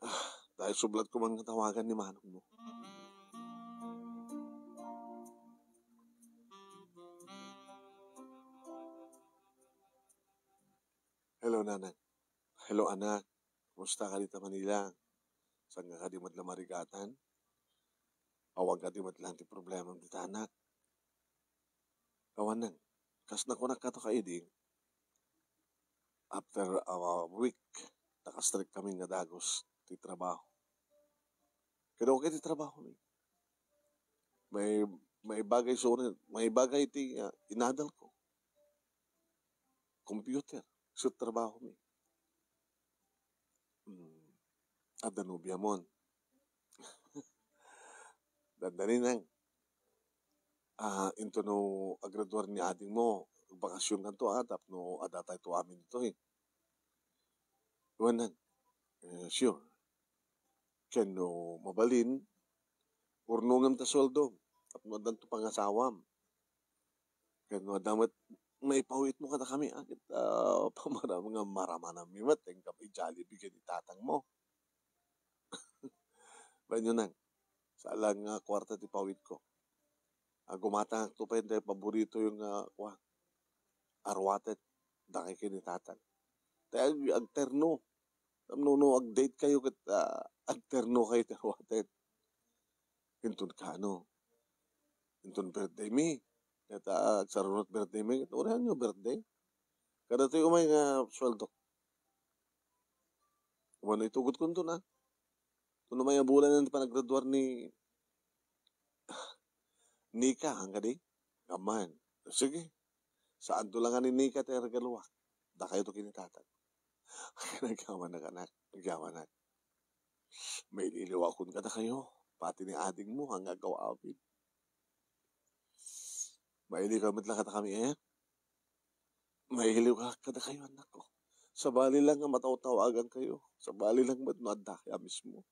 Ah, dahil sublat ko man nga tawagan ni manong mo. Hello, nanang. Hello, anak. Kumusta ka dita Manila? Saan ka kadi met la marigatan? Awan kadi met lang ti problema dita, anak? Awan nang. Kas nakunak kato kaidi, after a week, nakastrek kami nga dagus ti trabaho. Ket okay ti trabaho mi. May, may bagay so, may bagay ti, ah, inadal ko. Computer. So trabaho mi. Hmm. Adda nobiamon. Dandani nang, ah, into no agraduar ni adingmo, bakasyon kanto, ah, tapno adda tayo amin ditoy. Wen nang, eh, sure. Ken no mabalin, urnongem ta sueldo, tapno addanto pangasawam. Ken no adda met maipawitmo kadakami, ah, ket, ah, pamaram-, nga maramananmi met, engka pay Jollibee ken ni tatangmo. Bainyo nang, saan lang nga kuarta ti pawitko. Ah, gumatangakto pay dayta paboritoyo nga, ah, kua, arwatet, dakay ken ni tatang. Tay ag-, agterno. Tapno no ag-date kayo ket, ah, agterno kayo ti arwatet. Inton kano? Inton birthday mi. Ket, ah, agsarunot birthday mi. Ket uray ania birthday? Kadatoy umay nga sueldok. Umano itugot kunto na. Kuno may bulan ti panagraduar ni Nika, han kadi? Amman. Sige. Saanto la nga ni Nika ti regaluak. Dakayo to ken ni tatang. Nagyamanak, anak. Nagyamanak. Mailiwliwakon kadakayo. Pati ni adingmo, han nga agaw-awid. Mailiwka met la kadakami, eh? Mailiwka kadakayo, anakko. Sabali lang nga matawtawagan kayo. Sabali lang met no adda kaya mismo.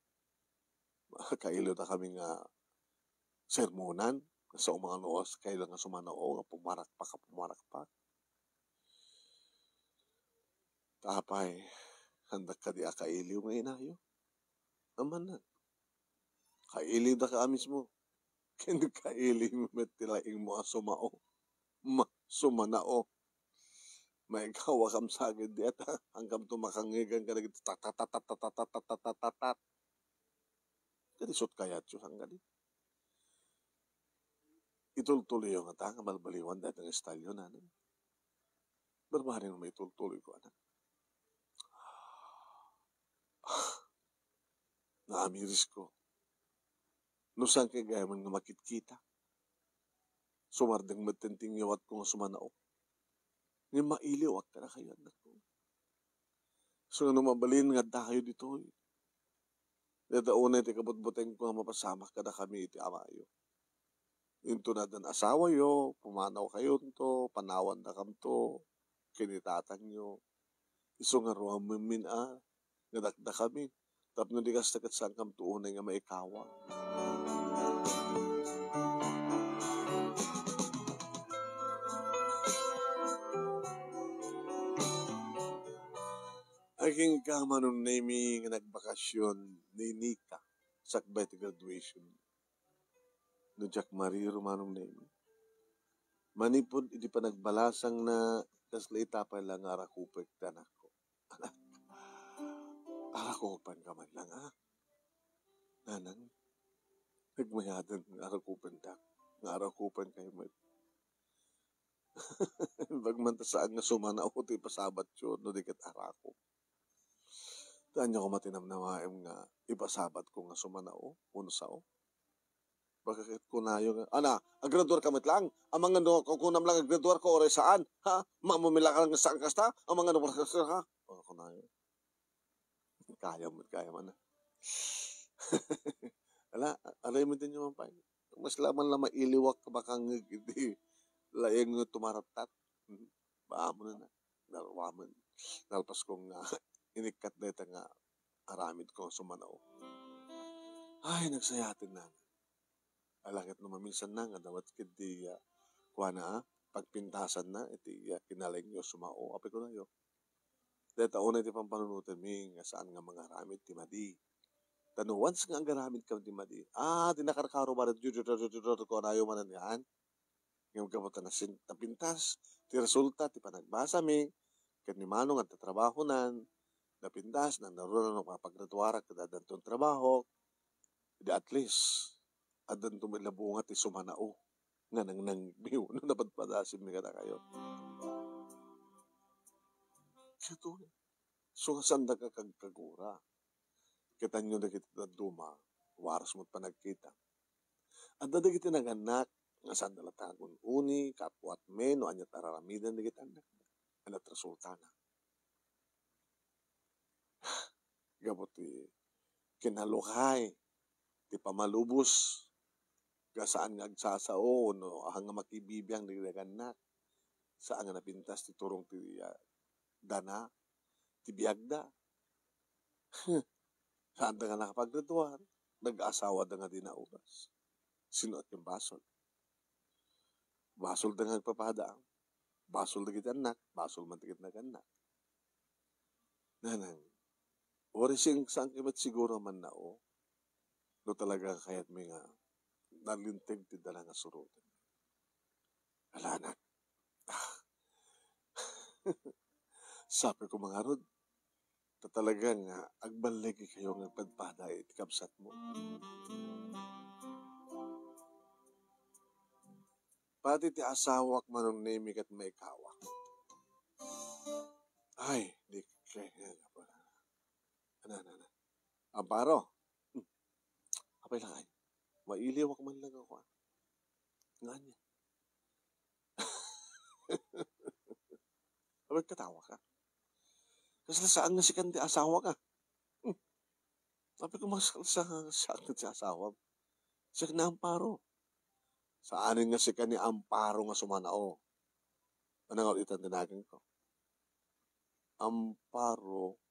Makailiw ta kami nga sermonan, nga sa umano, kayo lang nga sumanao, nga pumarakpak, nga pumarakpak. Tapay, handak kadi a kailiw nga inayo? Amannak. Pailiwdaka a mismo. Ken kailiw met ti laingmo a sumao. Ma-, sumanao. Maikawakam sa ketdi, ata, haankamto makangngegan kadagiti tat, tat, tat, tat. Ket isut' kayatyo, saan kadi? Itultuloyyo ngata nga balbaliwan dayta nga estalyo, nanang? Barbareng maitultuloyko, anak. Naamirisko. No saan kay gayam nga makitkita, sumardeng met ti inawatko nga sumanao. Ngem mailiwak kadakayo, annakko. Isu nga no mabalin nga addakayo ditoy, dayta unay ti kabutbutengko nga mapasamak kadakami iti amayo. Inton addan asawayo, pumanawkayonto, panawandakamto ken ni tatangyo. Isu nga ruamemmin a nga dakdakami, tapno di kasta ket saankamto unay nga maikawa. Agingga, Manong Nemi, nga nagbakasyon ni Nika sakbay ti graduation. No diak mariro, Manong Nemi, manipud idi panagbalasangna, kasla ita pay la nga arakupek ti anakko. Anak, arakupenka man lang, a? Nanang, nagmayaten nga arakupendak, nga arakupenkayo met. Imbag man ta saan nga sumanao ti ipasabatyo no di ket arakop. Ta ania koma ti namnamaem nga ipasabatko nga sumanao wenno sao? Baka ket kunayo nga, "Ana, agraduarka met lang? Amangan no kunam lang agraduarko uray saan? Ha? Mamumila ka lang saan kasta? Amangan no," baka kunayo. Kayam, kayam, ana. Ala, aray met inyo man pay. Mas laman la mailiwak bakangngeg iti laeng nga tumarattat. Mhm. Baamonen a. Nalpasko nga inikkat dayta nga aramidko nga sumanao. Ay, nagsayaten na. Ala ket no maminsan na nga dawat ketdi, ah, kuana, ah, pagpintasanna iti, ah, kinalaingyo a sumao. Apay kunayo, dayta unay ti pampanunotenmi nga saan nga mangaramid ti madi. Ta no once nga agaramidka ti madi, ah, di nakarkaro ba, kunayo manen yan. Ngem gapu ta nasin-, napintas ti resulta ti panagbasami ken ni Manong adda trabahonan, napintas, nangngarunan a makapagraduarak ket addanton trabaho, idi at least, addanto met la bunga ti sumanao nga nangnangngegmi wenno napadpadasimmi kadakayo. Kastoy, isu nga saandaka kagkagura. Kitanyo dagiti dadduma, waras met panagkita. Adda dagiti nagannak nga saanda latta nga gun-uni, kapuatmi no ania ti ar-aramiden dagiti annakda. Ania ti resultana? Gapu ti kinalukay ti pamalubos nga saan nga agsasao wenno ahan nga makibibiang dagiti nagannak. Saan nga napintas ti turong ti, ah, dana ti biagda. Saanda nga nakapagraduar, nag-asawada nga di nauras. Sino ti basol? Basolda nga agpapada. Basol dagiti annak, basol man dagiti nagannak. Nanang, uray saan, saankayo met siguro a mannao no talaga kayatmi nga nalinteg ti dana nga suroten. Ala, anak. Sapay koma ngarud, ta talaga nga agballigkayo nga agpadpada iti kabsatmo. Pati ti asawak, Manong Nemi, ket maikawak. Ay, di kay, ano, ano, ano. Amparo. Hmm. Apay lakay? Mailiwak man lang ako, ah. Nga niya. Apay, katawa ka? Kasla saan nga sikan ti asawa ka? Hmm. Apay ko, mas sa, saan nga ti asawa? Siak ni Amparo. Saanen nga sikan ni Amparo nga sumanao? Ano nga ulitan ti naganko? Amparo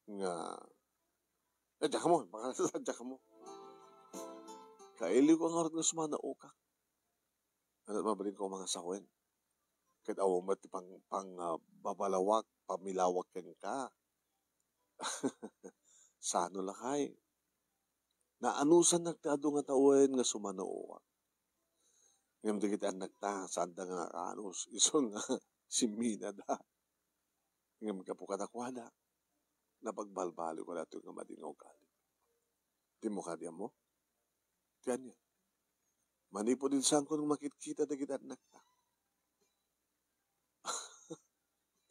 nga, eh, diak mo, baka diak mo. Kailiw ko ngarud nga sumanao ka. Ano, mabalin ko mangasawen. Ket awan met ti pang, pang, ah, babalawak, pamilawak kenka. Sano lakay? Naanusannak ti adu nga tawen nga sumanaoak. Ngem dagiti annakta, saanda nga nakaanus, isu nga simminada. Ngem gapu kadakuada, napagbalbaliko daytoy nga madi nga ugali. Dimo kadi ammo? Ti ania? Manipud idi saanko nga makitkita dagiti annakta,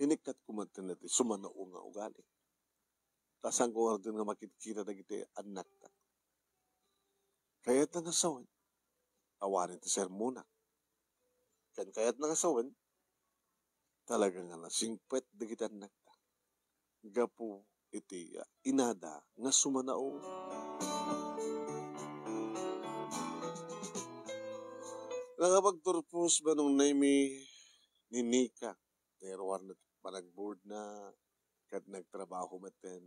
inikkatko met ti sumanao nga ugali. Ta saanko ngarud nga makitkita dagiti annakta. Kayatna nga sawen, awanen ti sermonak. Ken kayatna nga sawen, talaga nga nasingpet dagiti annakta gapu iti, ah, inada nga sumanao. Nakapagturpos Manong Nemi ni Nika, nairuarna ti panagboardna, ket nagtrabaho metten,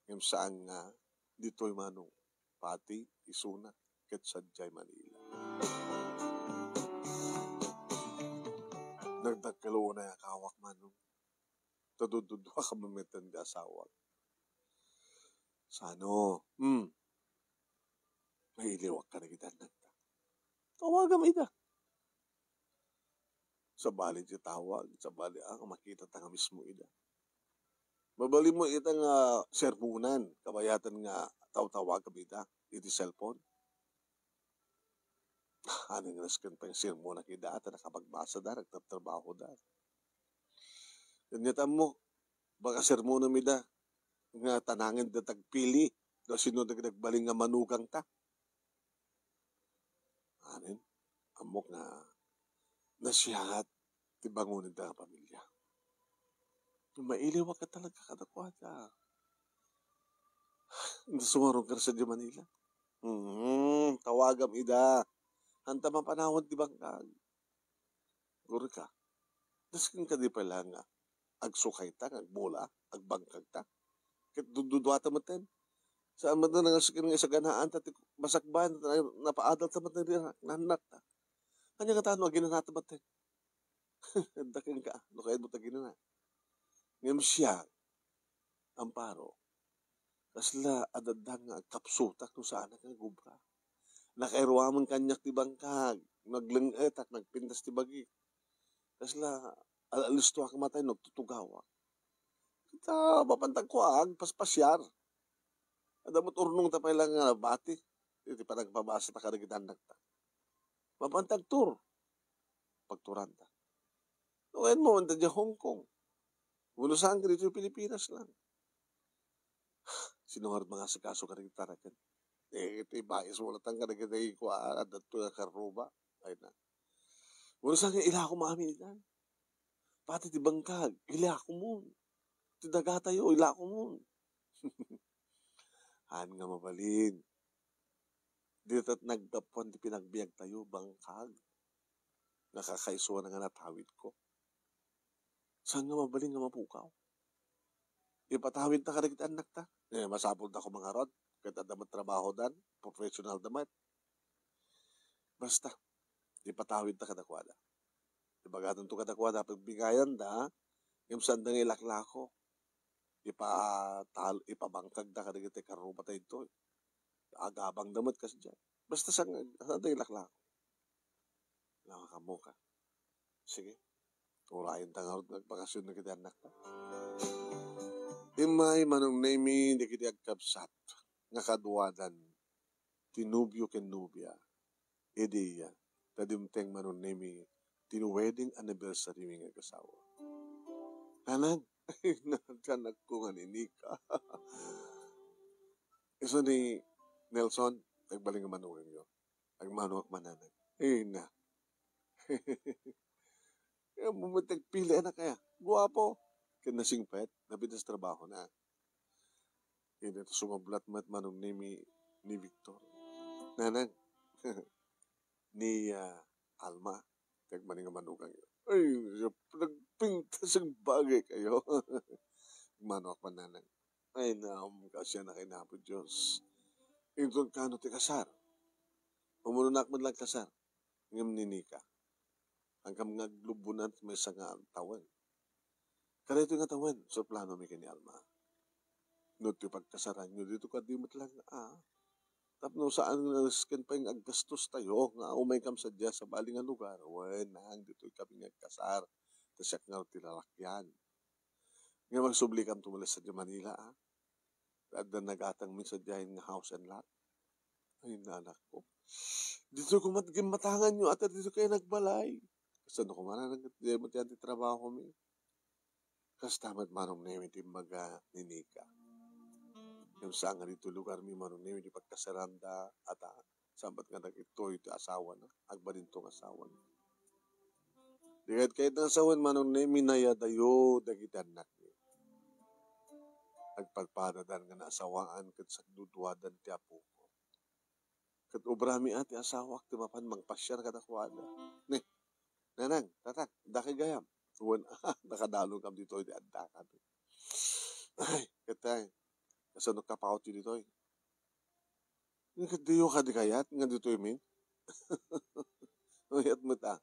ngem saan nga ditoy Manong, pati isuna ket sadiay Manila. Nagdakkel unay a kawak Manong, ta dudduduaka metten ti asawak. Sano? Hmm. Mailiwak kadagiti annakta. Tawagam ida. Sabali ti tawag, sabali, ah, makita ta nga mismo ida. Mabalinmo ita nga sermonan, kabayatan nga tawtawagam ida iti cellphone. Anen nga nasken pay nga sermonak ida, ta nakapagbasada, nagtatrabahoda. Kaniak ammo, baka sermonam ida, nga tanangen da tagpili, no sino dagiti nagbalin nga manugangta. Anen, ammok nga nasiaat ti bangonen da nga pamilia. Mailiwak ka talaga kadakuada. Anda sumaruno ka sa di Manila? Hmm, tawagam ida. Anta mapanawan ti bangkag. Gurika, dasken kadi pay la nga agsukayta, nga agbola, agbangkagta. Ket dudduduata metten. Saan metten nga siken nga isaganaanta ti masakbayan, ta napaadalta metten ti anak, nannakta. Ania ngata no aginanata metten? Adda kenka, no kayatmo ta ginana. Ngem siak, Amparo, kasla adda nga agkapsutak no saanak nga agobra. Nakairuamen kaniak ti bangkag, nagleng-etak, nagpintas ti bagik. Kasla al-alistoak matay no agtutugawak. Ita, mapantag kua, agpaspasiar. Adda met urnongta pay la nga nabati iti panagpabasata kadagiti annakta. Mapantag tour. Pagturanta. No, wen mo, anta diay Hong Kong. Wenno saan ka ditoy Pilipinas lang. Sino ngarud mangasikaso kadagiti taraken? Eh, iti bais mo latang kadagiti kuan, adda to nga karruba. Ay na. Wenno saan nga ilakom amin itan? Pati ti bangkag, ilakom. Ti dagatayo, ilakom. Haan nga mabalin. Dita naggapuan ti pinagbiagtayo, bangkag. Nakakaisuna nga natawidko. Saan nga mabalin nga mapukaw? Ipatawidta kadagiti annakta. Eh, masapulda koma ngarud. Ket adda met trabahodan, professionalda met. Basta, ipatawidta kadakuada. Ibagatanto kadakuada, pagbigayanda, ngem saanda nga ilaklako. Ipatal-, ipabangkagda kadagiti karrubata ditoy. Agabangda met kasdiay. Basta saan, saanda ilaklako. Nakakamoka. Sige. Urayenta ngarud nga agbakasyon dagiti annakta. Immay Manong Nemi dagiti agkabsat nga kaduadan ti nobio ken nobia idi ta dimteng Manong Nemi ti wedding anniversary mi nga agasawa. Nanang, nanang, anakko nga ni Nika. Isu ni Nelson, nagbalin nga manugangyo. Agmanoak man, Nanang. Ay na. Ammom met ti agpili, anak, aya. Guapo. Ken nasingpet, napintas trabahona. Ket sumablat met Manong Nemi ni Victor. Nanang. Ni, ah, Alma. Ti agbalin nga manugangyo. Ay, nagpintas a bagay kayo. Agmanoak man, Nanang. Ay, naam, kaasianak ken Apo Dios. Inton kano ti kasar? Umunonak met la kasar. Ngem ni Nika, saankam nga aglubbonan ti maysa nga tawen. Kadaytoy nga tawen, isu ti planomi ken ni Alma. No ti pagkasaranyo, dito kadi met lang, ah, Tapno saan nga nasken pay nga aggastostayo nga umaykam sadiay sabali nga lugar. Wen, nang, ditoy kami nga agkasar. Ta siak ngarud ti lalakyan. Ngem agsublikam tumuli sadiay Manila, a. Adda nagatangmi sadiay nga house and lot. Ay, nanakko. Ditoy koma ti gimmatanganyo, a, ta ditoy kayo nagbalay. Kasano koma, nang, ket diay met ti trabahomi. Kasta met Manong Nemi ti imbaga ni Nika. Ngem saan nga ditoy lugarmi, Manong Nemi, ti pagkasaranda, a, ta, sambat nga dagitoy ti asawana, agbalinto nga asawana. Di ket kayat nga sawen, Manong Nemi, nayadayo dagiti annakmi. Agpadpadadan nga naasawaan ket sagduduadan ti apoko. Ket obrami a ti asawak ti mapan mangpasiar kadakuada. Ne, nanang, tatang, dakay gayam. Wen, nakadalongkam ditoy ti addakami. Ay, ket ay, kasano kapawatyo ditoy? Ket diyo kadi kayat nga ditoy min? Kayat met a.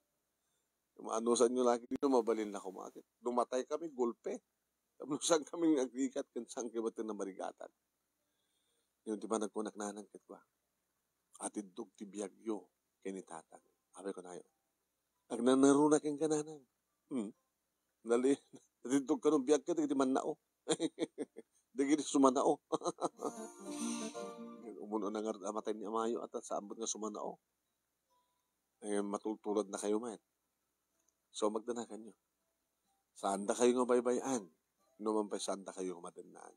Maanusanyo lagi ditoy, mabalin la koma. Ket no matay kami, gulpe. Tapno saan kami nga agrigat ken saan kami met nga marigatan. Ngem ti panagkunak nanang ket kua, "Atiddog ti biagyo ken ni tatang." Apay kunayo, "Agnanaruna kenka, nanang." Hmm. Nali, atiddog kano biag ket dagiti mannao. Dagiti sumanao. Umuna ngarud a matay ni amayo, a ta saan met nga sumanao. Eh, matultuladnakayo met. So, magdanaganyo. Saandakayo nga baybay-an, no man pay saandakayo madennaan.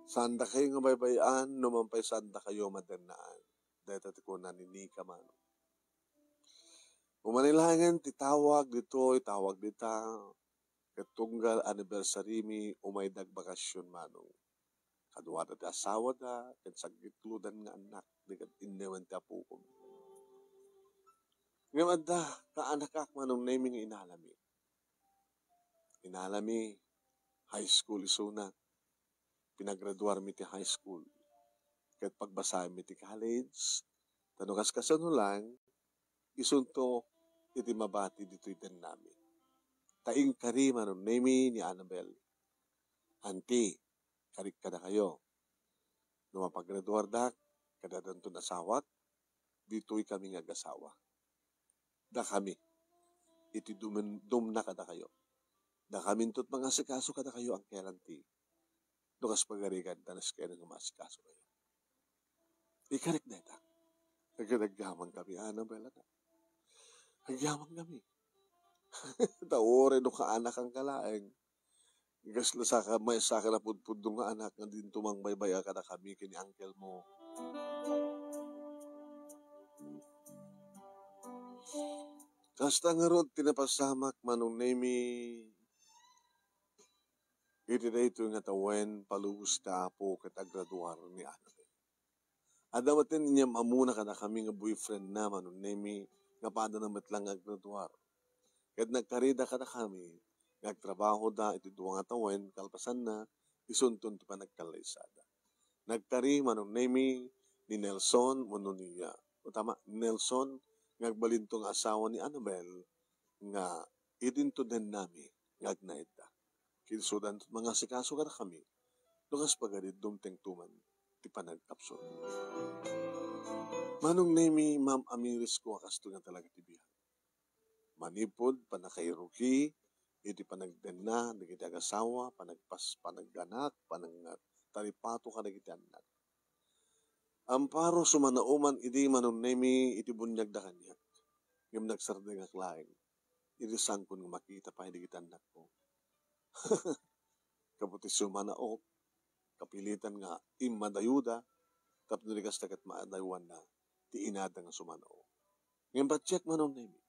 Saandakayo nga baybay-an, no man pay saandakayo madennaan. Dayta ti kuna ni Nika Manong. Umani laengen ti tawag ditoy, tawag dita, ket tunggal anniversary mi, umayda agbakasyon, Manong. Kaduada ti asawada, ken sagitlodan nga annak, di ket innewen ti apokon. Ngem adda kaanakak, Manong Nemi, nga inalami. Inalami, high school isuna. Pinagraduarmi ti high school. Ket pagbasaenmi ti college, ta no kaskasano lang, isunto iti mabati ditoy dennami. Ta inkari, Manong Nemi, ni Annabel, "Anti, karik kadakayo. No mapagraduardak, ket addanton asawak, ditoy kami nga agasawa. Dakami, iti dumen-, dumna kadakayo. Dakaminto ti mangasikaso kadakayo, Uncle, Anti. No kas pagarigan, ta nasken nga maasikaso kayo." Ikarik dayta. Agyaman kami, Annabel, anak. Agyaman kami. Ta uray no kaanakanka laeng, kasla saka, maysa ka napudpudno nga anak nga dinto mangbaybay-a kadakami ken ni uncle mo. Kasta ngarud ti napasamak, Manong Nemi, iti daytoy nga tawen, palubos ti Apo ket agraduar ni Annabel. Adda met ti inyam-ammona kadakami nga boyfriendna, Manong Nemi, nga padana met lang nga agraduar. Ket nagkarida kadakami nga agtrabahoda iti dua nga tawen, kalpasanna, isunton ti panagkallaysada. Nagkari, Manong Nemi, ni Nelson wenno ni, ah, tama, Nelson nga agbalinto nga asawa ni Annabel nga idinto dennami nga agnaedda. Kinsudanto ti mangasikaso kadakami, no kas pagariddom ti angtuman ti panagkapsut. Manong Nemi, Ma'am Amiris ko a kastoy nga talaga ti biag. Manipud pannakairugi iti panagdenna dagiti agasawa, panagpas-, panaganak, panangtaripato kadagiti annak. Amparo sumanaoman idi, Manong Nemi, iti buniagda kaniak. Ngem nagsardengak laeng idi saankon nga makita pay dagiti annakko. Gapu ti sumanaok, kapilitan nga immadayuda, tapno di kasta ket maadaywanna ti inada nga sumanao. Ngem patiek, Manong Nemi,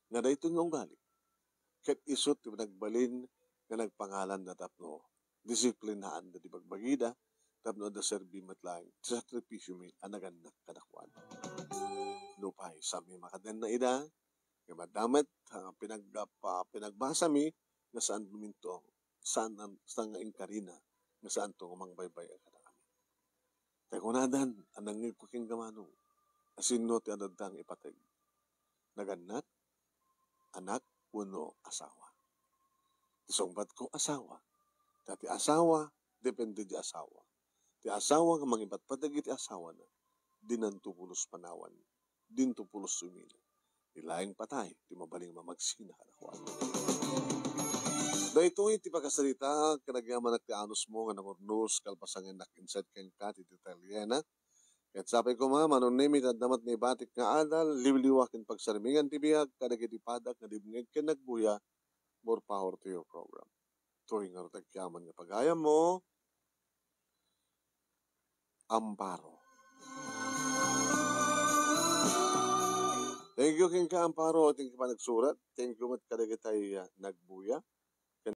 nga daytoy nga ugali ket isu ti nagbalin nga nagpangalanna tapno disiplinaanda ti bagbagida, tapno adda serbi met laeng ti sakripisiomi a nagannak kadakuada. Nupay saanmi makadenna ida, ngem adda met, ah, pinag-, pa-, pinagbasami nga saanminto, saan, saan nga inkarina nga saanto nga mangbaybay-a kadakami. Ta kunadan a nangngegko kenka, Manong, a sinno ti adda nga ipateg. Nagannak, anak, wenno asawa. Ti sungbatko, asawa. Ta ti asawa, depende ti asawa. Ti asawa nga mangipatpateg iti asawana, dinanto pulos panawan, dinto pulos umina. Ti laeng patay, ti mabalin nga mamagsina kadakuada. Daytoy ti pakasarita, ket agyamanak ti anusmo nga nangurnos, kalpasan nga innak inside kenka ti detalye na. Ket sapay koma, Manong Nemi, ta adda met naibatik nga adal, liwliwa ken pagsarmingan ti biag kadagiti padak nga dimngeg ken nagbuya, more power to your program. Toy ngarud agyaman nga pagayammo, Amparo. Thank you kenka, Amparo, iti panagsurat. Thank you met kadagitay, ah, nagbuya.